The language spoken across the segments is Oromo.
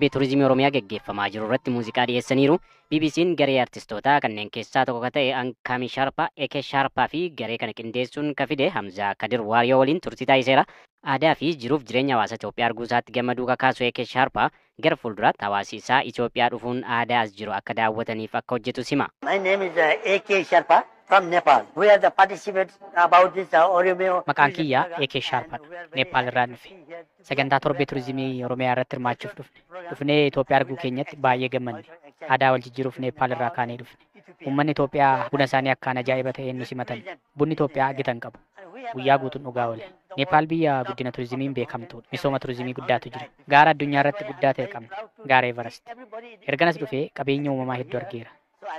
Turizimii Oromiyaa geggeeffamaa jiru irratti muuziqaa dhiyeessaniiru. BBC'n garee artistootaa kanneen keessaa tokko ka ta'e Ankaami Sharpaa, Eke Sharpaa fi garee kana qindeessuun ka fide Hamzaa Kadir Waariyoo waliin turtii taasiseera. Aadaa fi jiruuf jireenya hawaasa Itoophiyaa arguu isaatti gammaduu kakaasu Eke Sharpaa gara fuulduraatti hawaasi isaa Itoophiyaa dhufuun aadaa as jiru akka daawwataniif akka hojjetu hima. My name is A.K. Sharpa from Nepal. We are the participants about this Oromia. Maqaan kiyya A.K. Sharpadha. Neepaal irraa dhufe. Sagantaa torbee turizimii Oromiyaa irratti hirmaachuuf dhufne. Dhufnee Itoophiyaa arguu keenyatti baay'ee gammanne. Aadaa wal jijjiiruuf Neepaal irraa kaanee dhufne. Uummanni Itoophiyaa buna isaanii akkaan ajaa'iba ta'een nu simatan. Bunni Itoophiyaa gita hin qabu. Guyyaa guutuun dhugaa oole. Neepaal biyya guddina turizimiin beekamtuudha. Misooma turizimii guddaatu jira. Gaara addunyaa irratti guddaa ta'e qabna. Gaara Everest. Erganas dhufee qabeenya uumamaa hedduu argeera.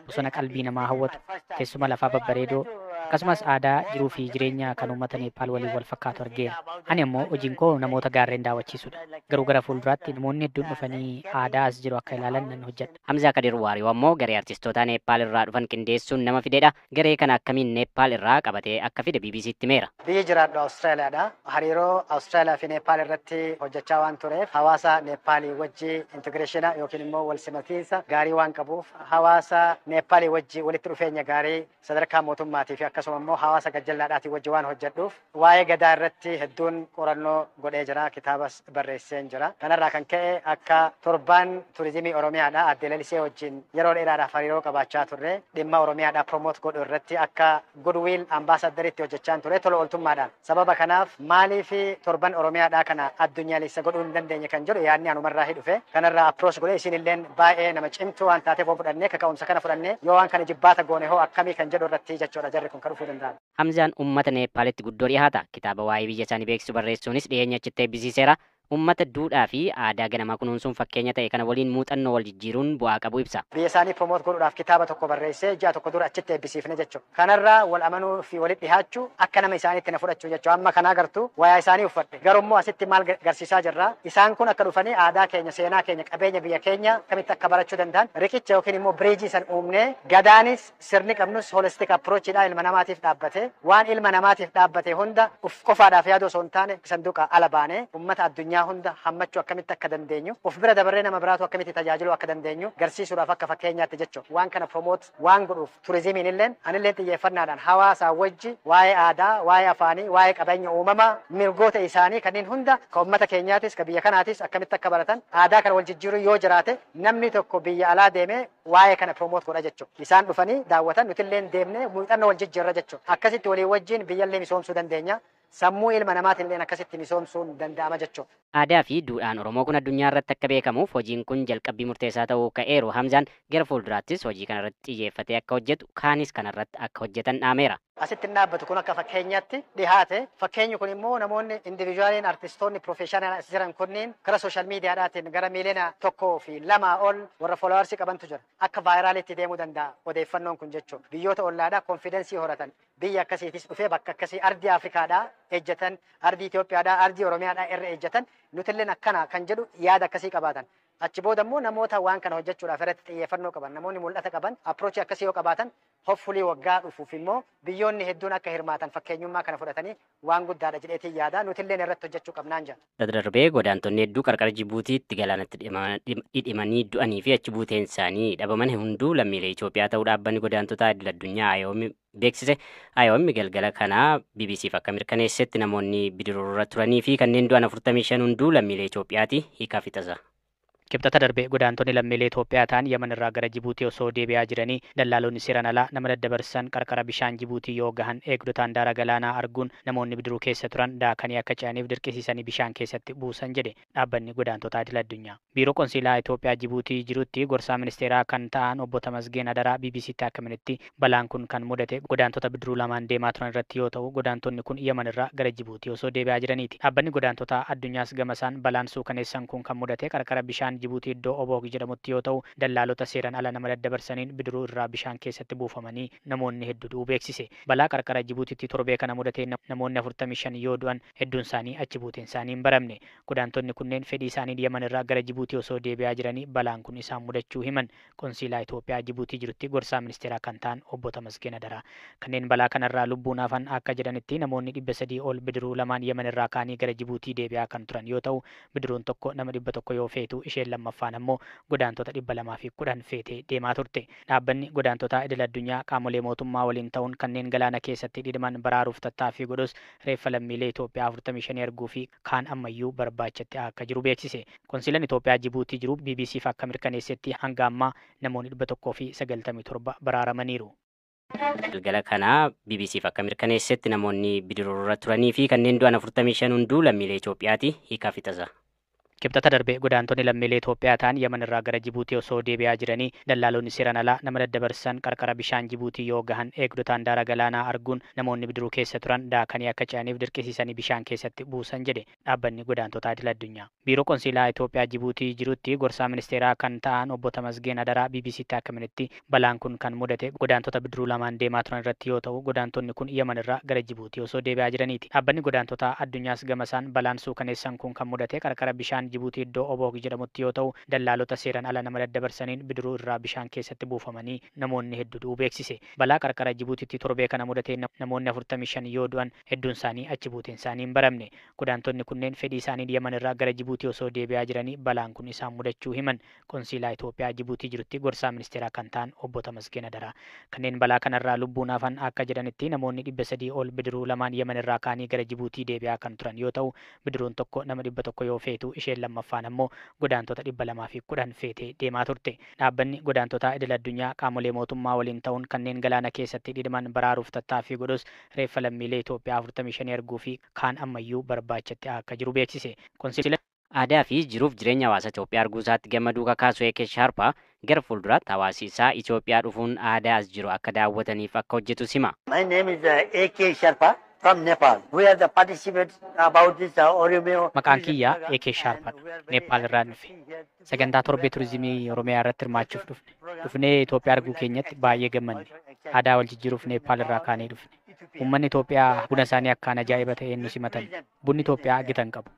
Bosona qalbii namaa hawwatu, teessuma lafaa babbareedoo, akkasumas aadaa jiruu fi jireenya kan uummata Neepaal waliin wal fakkaatu argeera. Ani ammoo hojiin koo namoota gaarreen daawwachiisudha. Garuu gara fuulduraatti namoonni hedduun dhufanii aadaa as jiru akka ilaalan nan hojjedha. Hamzaa Kadir Waariyoo ammoo garee artistootaa Neepaal irraa dhufan qindeessuun nama fidedha. Garee kana akkamiin Neepaal irraa qabatee akka fide BBCtti himeera. Biyyi jiraadhu Awustiraaliyaadha. Hariiroo Awustiraaliyaa fi Neepaal irratti hojjechaa waan tureef, hawaasa Neepaalii wajji integration yookiin immoo wal simatiinsa gaarii waan qabuuf, hawaasa Neepaalii wajji walitti dhufeenya gaarii sadarkaa mootummaatii fi akkasuma immoo hawaasa gajjallaadhaatii wajji waan hojjedhuuf, waa'ee gadaa irratti hedduun qorannoo godhee jira, kitaabas barreesseen jira. Kanarraa kan ka'e akka torbaan turizimii Oromiyaadha aadde Lalisee wajjin yeroo dheeraadhaaf hariiroo qabaachaa turre, dhimma Oromiyaadha promote godhu irratti akka goodwill ambassadoritti hojjechaa ture tola ooltummaadhaan. Sababa kanaaf maaliif torban Oromiyaadhaa kana addunyaalessa godhuu hin dandeenye kan jedhu yaadni anumarraa dhufe. Kanarraa approach godhee, isin illeen baay'ee nama cimtuu waan taateef, yoo fudhannee kaka'umsa kana fudhannee yoo waan kana jibbaata goone hoo akkamii kan jedhu irratti jechuudha jarri kun kan dhufuu danda'an. Hamzaan uummata Neepaalitti guddoo dhiyaata. Kitaaba waa'ee biyya isaanii beeksisu barreessuunis dhiyeenya achitti eebbisiiseera. Uummata duudhaa fi aadaa ganamaa kunuunsuun fakkeenya ta'e kana waliin muuxannoo wal jijjiiruun bu'aa qabu ibsa. Biyya isaanii promote godhuudhaaf kitaaba tokko barreessee ji'a tokko dura achitti eebbisiifne jechuudha. Kanarraa wal amanuu fi walitti dhiyaachuu, akka nama isaaniitti na fudhachuu jechuudha. Amma kana agartu, wayaa isaanii uffadhe. Garuu immoo asitti maal garsiisaa jirra? Isaan kun akka dhufanii aadaa keenya, seenaa keenya, qabeenya biyya keenya akkamitti akka barachuu danda'an riqicha yookiin immoo bridge san uumnee, gadaanis sirni qabnus holistic approachidha, ilma namaatiif dhaabbate. Waan ilma namaatiif dhaabbate hunda uf qofaadhaaf yaaduu osoo hin taane, sanduuqa ala baanee uummata addunyaa hunda hammachuu akkamitti akka dandeenyu, of bira dabarree nama biraatu akkamitti tajaajiluu akka dandeenyu garsiisuudhaaf akka fakkeenyaatti jechuudha. Waan kana promote waan godhuuf turizimiin illeen anilleen xiyyeeffannaadhaan hawaasaa wajji waa'ee aadaa, waa'ee afaanii, waa'ee qabeenya uumamaa, mirgoota isaanii kanneen hunda ka uummata keenyaatis ka biyya kanaatis akkamitti akka baratan, aadaa kana wal jijjiiruu yoo jiraate, namni tokko biyya alaa deemee waa'ee kana promote godha jechuudha. Isaan dhufanii daawwatan, nutilleen deemnee muuxannoo wal jijjiirra jechuudha. Akkasitti walii wajjin biyyallee misoomsuu dandeenya. Sammuu ilma namaatiin illee akkasitti misoomsuun danda'ama jechuudha. Aadaa fi duudhaan Oromoo kun addunyaa irratti akka beekamuuf hojiin kun jalqabbii murteessaa ta'uu ka'eeru Hamzaan gara fuulduraattis hojii kana irratti xiyyeeffatee akka hojjetu, kaanis kanarratti akka hojjetan dhaameera. Asitti hin dhaabbatu, kun akka fakkeenyaatti dhihaate. Fakkeenyi kun immoo namoonni individualiin, artistoonni professional as jiran kunniin gara social mediadhaatiin gara miiliyoona 1 fi 2 ol warra followersii qabantu jira. Akka viralitti deemuu danda'a odeeffannoon kun jechuudha. Biyyoota ollaadhaa confidence horatan, biyya akkasiitis dhufee bakka akkasii ardii Afrikaadhaa ejjetan, ardii Itoophiyaadhaa, ardii Oromiyaadhaa irra ejjetan, nutilleen akkana kan jedhu yaada akkasii qabaatan. Achi booda immoo namoota waan kana hojjechuudhaaf irratti xiyyeeffannoo qaban, namoonni mul'ata qaban, approach akkasii yoo qabaatan, hopefully waggaa dhufuuf immoo biyyoonni hedduun akka hirmaatan, fakkeenyummaa kana fudhatanii waan guddaadha jedheetiin yaada, nutilleen irratti hojjechuu qabnaan jedha. Darbee godaantonni hedduu qarqara Jibuutiitti galaanatti dhidhimanii du'anii fi achi buuteen isaanii dhabaman hunduu lammiilee Itoophiyaa ta'uu dhaabbanni godaantota idil addunyaa IOM beeksise. IOM galgala kanaa BBCf akka mirkaneessetti namoonni bidiruurra turanii fi kanneen du'an 45 hunduu lammiilee Itoophiyaati. Hiikaa fixasa. Kibxata darbe godaantonni lammiilee Itoophiyaa ta'an Yaman irraa gara Jibuutii osoo deebi'aa jiranii, dallaalonni seeraan alaa nama daddabarsan qarqara bishaan Jibuutii yoo gahan eegdota handaara galaanaa arguun, namoonni bidiruu keessa turan daakanii akka ce'aniif dirqisiisanii bishaan keessatti buusan jedhe dhaabbanni godaantota idil addunyaa. Biiroo Qonsiilaa Itoophiyaa Jibuutii jirutti gorsaa ministeeraa kan ta'an obbo Tamasgeen Adaraa BBCtti akka himanitti, balaan kun kan mudate godaantota bidiruu lamaan deemaa turan irratti yoo ta'u, godaantonni kun Yaman irraa gara Jibuutii osoo deebi'aa jiraniiti. Dhaabbanni godaantota addunyaas gamasaan balaan suukaneessan kun kan mudate qarqara bishaan Jibuutii iddoo Obook jedhamutti yoo ta'u, dallaalota seeraan ala nama daddabarsaniin bidiruu irraa bishaan keessatti buufamanii namoonni hedduu du'uu beeksise. Balaa qarqara Jibuutiitti torbee kana mudate namoonni 45 yoo du'an, hedduun isaanii achi buuteen isaanii hin baramne. Godaantonni kunneen fedhii isaanii Yaman irraa gara Jibuutii osoo deebi'aa jiranii balaan kun isaan mudachuu himan Qonsiilaa Itoophiyaa Jibuutii jirutti gorsaa ministeeraa kan ta'an obbo Tamasgeen Adaraa. Kanneen balaa kanarraa lubbuun hafan akka jedhanitti, namoonni 300 ol bidiruu lamaan Yaman irraa ka'anii gara Jibuutii deebi'aa kan turan yoo ta'u, bidiruun tokko nama 100 yoo feetu isheen isheen lammaffaan ammoo godaantota 210 feetee deemaa turte. Dhaabbanni godaantotaa idil addunyaa qaamolee mootummaa waliin ta'uun kanneen galaana keessatti dhidhiman baraaruuf tattaaffii godhus reeffa lammiilee Itoophiyaa 45 arguu fi kaan ammayyuu barbaachatti akka jiru beeksise. Konsilaan Itoophiyaa Jibuutii jiru BBCf akka mirkaneessetti hanga ammaa namoonni 197 baraaramaniiru. Galgala kanaa BBCf akka mirkaneessetti namoonni bidiruurra turanii fi kanneen du'an 45 hunduu lammiilee Itoophiyaati. Hiikaa fixasa. Kibxata darbe godaantonni lammiilee Itoophiyaa ta'an Yaman irraa gara Jibuutii osoo deebi'aa jiranii dallaalonni seeraan alaa nama daddabarsan qarqara bishaan Jibuutii yoo gahan eegdota handaara galaanaa arguun namoonni bidiruu keessa turan daakanii akka ce'aniif dirqisiisanii bishaan keessatti buusan jedhe dhaabbanni godaantotaa idil addunyaa. Biiroo Konsiilaa Itoophiyaa Jibuutii jirutti gorsaa ministeeraa kan ta'an obbo Tamasgeen Adaraa BBCtti akka himanitti balaan kun kan mudate godaantota bidiruu lamaan deemaa turan irratti yoo ta'u godaantonni kun Yaman irraa gara Jibuutii osoo deebi'aa jiraniiti. Dhaabbanni godaantotaa addunyaas gamasaan balaan suukaneessan kun kan mudate qarqara bishaan Jibuutii iddoo Oboog jedhamutti yoo ta'u dallaalota seeraan ala nama daddabarsaniin bidiruu irraa bishaan keessatti buufamanii namoonni hedduu du'uu beeksise. Balaa qarqara Jibuutiitti torbee kana mudate namoonni 45 yoo du'an hedduun isaanii achi buuteen isaanii hin baramne. Godaantonni kunneen fedhii isaanii Yaman irraa gara Jibuutii osoo deebi'aa jiranii balaan kun isaan mudachuu himan Konsiilaa Itoophiyaa Jibuutii jirutti gorsaa ministeeraa kan ta'an obbo Tamasgeen Adaraa. Kanneen balaa kanarraa lubbuun hafan akka jedhanitti namoonni 300 ol bidiruu lamaan Yaman irraa ka'anii gara Jibuutii deebi'aa kan turan yoo ta'u bidiruun tokko nama 100 yoo feetu isheen lammaffaan ammoo godaantota 210 feetee deemaa turte. Dhaabbanni godaantotaa idil addunyaa qaamolee mootummaa waliin ta'uun kanneen galaana keessatti dhidhiman baraaruuf tattaaffii godhus reeffa lammiilee Itoophiyaa 45 arguu fi kaan ammayyuu barbaachatti akka jiru beeksise. Konsiila Aadaa fi jiruuf jireenya hawaasa Itoophiyaa arguu isaatti gammaduu kakaasu Eekee Shaarpaa gara fuulduraatti hawaasi isaa Itoophiyaa dhufuun aadaa as jiru akka daawwataniif akka hojjetu hima. My name is A.K. Sharpa from Nepal. We are the participants about this Oromia. Maqaan kiyya A.K. Sharpaadha. Neepaal irraa dhufe. Sagantaa torbee turizimii Oromiyaa irratti hirmaachuuf dhufne. Dhufnee Itoophiyaa arguu keenyatti baay'ee gammanne. Aadaa wal jijjiiruuf Neepaal irraa kaanee dhufne. Uummanni Itoophiyaa buna isaanii akkaan ajaa'iba ta'een nu simatan. Bunni Itoophiyaa gita hin qabu.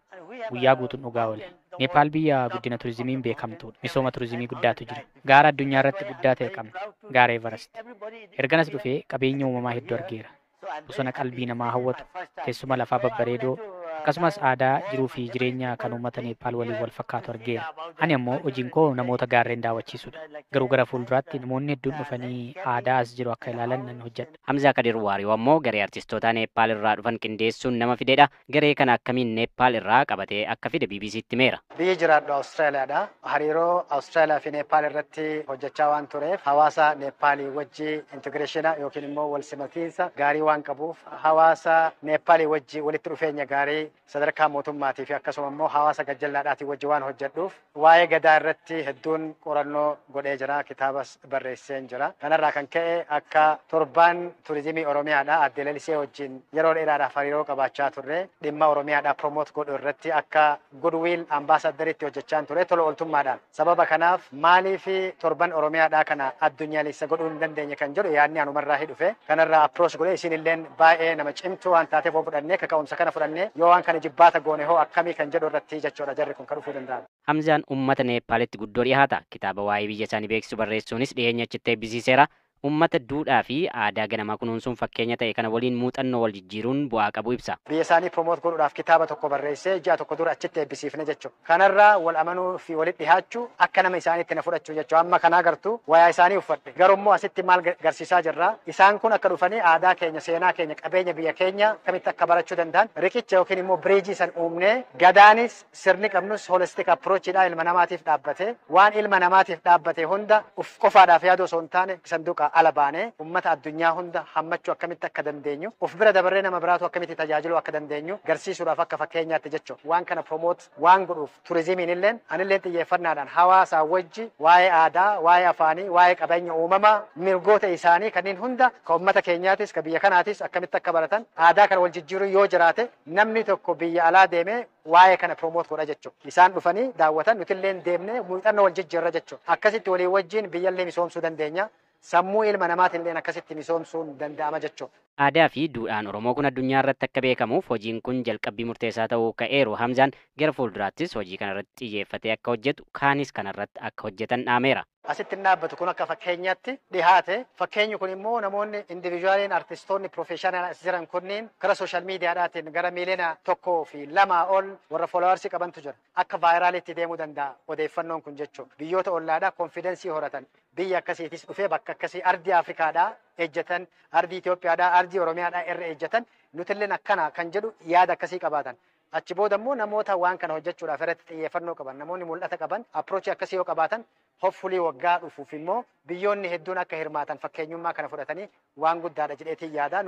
Guyyaa guutuun dhugaa oole. Neepaal biyya guddina turizimiin beekamtuudha. Misooma turizimii guddaatu jira. Gaara addunyaa irratti guddaa ta'e qabna. Gaara Everest. Erganas dhufee qabeenya uumamaa hedduu argeera. Bosona qalbii namaa hawwatu, teessuma lafaa babbareedoo, akkasumas aadaa jiruu fi jireenya kan uummata Neepaal waliin wal fakkaatu argeera. Ani ammoo hojiin koo namoota gaarreen daawwachiisudha. Garuu gara fuulduraatti namoonni hedduun dhufanii aadaa as jiru akka ilaalan nan hojjedha. Hamzaa Kadir Waariyoo ammoo garee artistoota Neepaal irraa dhufan qindeessuun nama fidedha. Garee kana akkamiin Neepaal irraa qabatee akka fide BBCtti himeera. Biyyi jiraadhu Awustiraaliyaadha. Hariiroo Awustiraaliyaa fi Neepaal irratti hojjechaa waan tureef hawaasa Neepaalii wajji intigireeshina yookiin immoo wal simatiinsa gaarii waan qabuuf hawaasa Neepaalii wajji walitti dhufeenya gaarii sadarkaa mootummaatii fi akkasuma immoo hawaasa gajjallaadhaatii wajji waan hojjedhuuf waa'ee gadaa irratti hedduun qorannoo godhee jira, kitaabas barreesseen jira. Kanarraa kan ka'e akka torbaan turizimii Oromiyaadha Aadde Lalisee wajjin yeroo dheeraadhaaf hariiroo qabaachaa turre dhimma Oromiyaadhaa promoot godhu irratti akka goodwill ambaasaadariitti hojjechaa ture tola ooltummaadhaan. Sababa kanaaf maaliif torban Oromiyaadhaa kana addunyaalessa godhuu hin dandeenye kan jedhu yaadni anumarraa dhufe. Kanarraa approach godhee isin illeen baay'ee nama cimtuu waan taateef hoo fudhannee kaka'umsa kana fudhannee yoo waan kana jibbaata goone hoo akkamii kan jedhu irratti jechuudha jarri kun kan dhufuu danda'an. Hamzaan uummata Neepaalitti guddoo dhiyaata. Kitaaba waa'ee biyya isaanii beeksisu barreessuunis dhiyeenya achitti eebbisiiseera. Uummata duudhaa fi aadaa ganamaa kunuunsuun fakkeenya ta'e kana waliin muuxannoo wal jijjiiruun bu'aa qabu ibsa. Biyya isaanii promoot godhuudhaaf kitaaba tokko barreessee ji'a tokko dura achitti eebbisiifne jechuudha. Kanarraa wal amanuu fi walitti dhiyaachuu akka nama isaaniitti na fudhachuu jechuudha. Amma kana agartu wayaa isaanii uffadhe. Garuu immoo asitti maal garsiisaa jirra? Isaan kun akka dhufanii aadaa keenya, seenaa keenya, qabeenya biyya keenya akkamitti akka barachuu danda'an riqicha yookiin immoo biriijii san uumnee gadaanis sirni qabnus holistik approachidha ilma namaatiif dhaabbate. Waan ilma namaatiif dhaabbate hunda uf qofaadhaaf yaaduu osoo hin taane sanduuqa ala baanee uummata addunyaa hunda hammachuu akkamitti akka dandeenyu of bira dabarree nama biraatu akkamitti tajaajiluu akka dandeenyu garsiisuudhaaf akka fakkeenyaatti jechuudha. Waan kana promote waan godhuuf turizimiin illeen anilleen xiyyeeffannaadhaan hawaasaa wajji waa'ee aadaa, waa'ee afaanii, waa'ee qabeenya uumamaa, mirgoota isaanii kanneen hunda ka uummata keenyaatis ka biyya kanaatis akkamitti akka baratan aadaa kana wal jijjiiruu yoo jiraate namni tokko biyya alaa deemee waa'ee kana promote godha jechuudha. Isaan dhufanii daawwatan nuti illeen deemnee muuxannoo wal jijjiirra jechuudha. Akkasitti walii wajjin biyyallee misoomsuu dandeenya. Sammuu ilma namaatiin illee akkasitti misoomsuun danda'ama jechuudha. Aadaa fi duudhaan Oromoo kun addunyaa irratti akka beekamuuf hojiin kun jalqabbii murteessaa ta'uu ka'eeru. Hamzaan gara fuulduraattis hojii kanarratti xiyyeeffatee akka hojjetu, kaanis kanarratti akka hojjetan dhaameera. Asitti hin dhaabbatu kun akka fakkeenyaatti dhihaate. Fakkeenyi kun immoo namoonni individuaaliin, artistoonni professional as jiran kunniin gara social miidiyaadhaatiin gara miiliyoona 1 fi 2 ol warra followersii qabantu jira. Akka viralitti deemuu danda'a odeeffannoon kun jechuudha. Biyyoota ollaadhaa confidence horatan. Biyya akkasiitis dhufee bakka akkasii ardii Afrikaadhaa ejjetan, ardii Itoophiyaadhaa, ardii Oromiyaadhaa irra ejjetan, nutilleen akkana kan jedhu yaada akkasii qabaatan. Achi booda immoo namoota waan kana hojjechuudhaaf irratti xiyyeeffannoo qaban, namoonni mul'ata qaban, approachii akkasii yoo qabaatan, hopefully waggaa dhufuuf immoo biyyoonni hedduun akka hirmaatan, fakkeenyummaa kana fudhatanii waan guddaadha jedheetiin yaada.